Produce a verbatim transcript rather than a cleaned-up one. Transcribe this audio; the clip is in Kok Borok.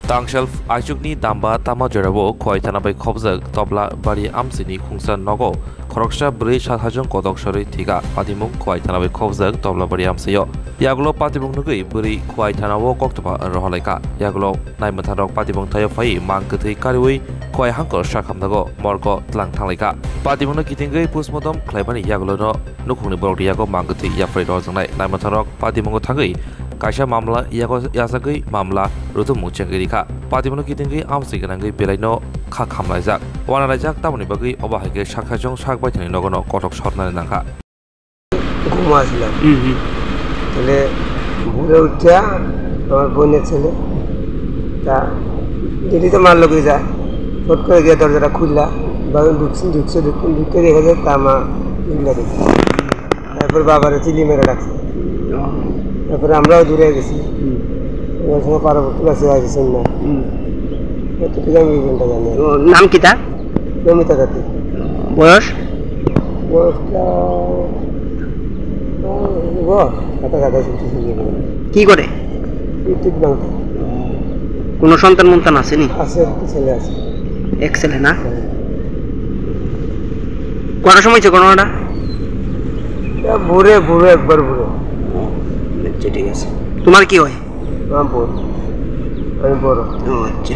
Tangsel aichukni damba tama jorao Khowai thana bai khobjak Toblabari amsini khungsa nogo khoroksa bwrwi sakhaijwng kotok sorwi thwikha. Patimung Khowai thana bai khobjak Toblabari amsio. Yagulo patimung nugwi bwrwi Khowai thanao koktwma rohorlaikha. Yagulo naimwthangrok patimung thaio phaiwi mang kwthwi kariwi Khowai hangkor sakhamdago morgo tlang thanglaikha. Patimungno kitingwi postmortem khlaimani yagulono nukhungni borokni yago mang kwthwi yapharwi rohorjaknai. Naimwthangrok patimungo thangwi kaisa mamla yago yachagwi mamla rutumung chengwi rikha. Patimungno kitingwi amswi gwnangwi belaino kha khamlaijak. Wanalaijak tamoni bagwi obo hai khe sakhaijwng sak baithani nogono kotok sornani nangkha. ঘুমো আসলাম। হুম, হুম। তাহলে ভোরে উঠিয়া আমার বোনের ছেলে, তা দিদি তো মার লগে যায়, ফট করে গিয়ে দরজাটা খুললা, বাবা ঢুকছে, ঢুকছে, ঢুকতে, ঢুকতে দেখা যায় তা মা চিল্লা দিচ্ছে। তারপর বাবারে চিল্লি মেরে ডাকছে। ও। তারপরে আমরাও দূরে গেছি। হুম। ওই সময় পার্বত্য বাসী আসছেন না। হুম। এতটুকু আমি এই ঘন্টা জানি। ও, নাম কিতা? নমিতা খাতুন। বয়স? বয়সটা, আহ, হইব সাতাশ আঠাশ বছর হইব। কি করে? ইলেকট্রিক ভাঙতে। কোনো সন্তান মন্তান আছেনি? আছে, একটা ছেলে আছে। এক ছেলে না? হ্যাঁ। কটার সময় হচ্ছে ঘটনাটা? এটা ভোরে, ভোরে, একবার ভোরে। আচ্ছা, ঠিক আছে। তোমার কি হয়? আমার বোন। আমি বড়। ও আচ্ছা।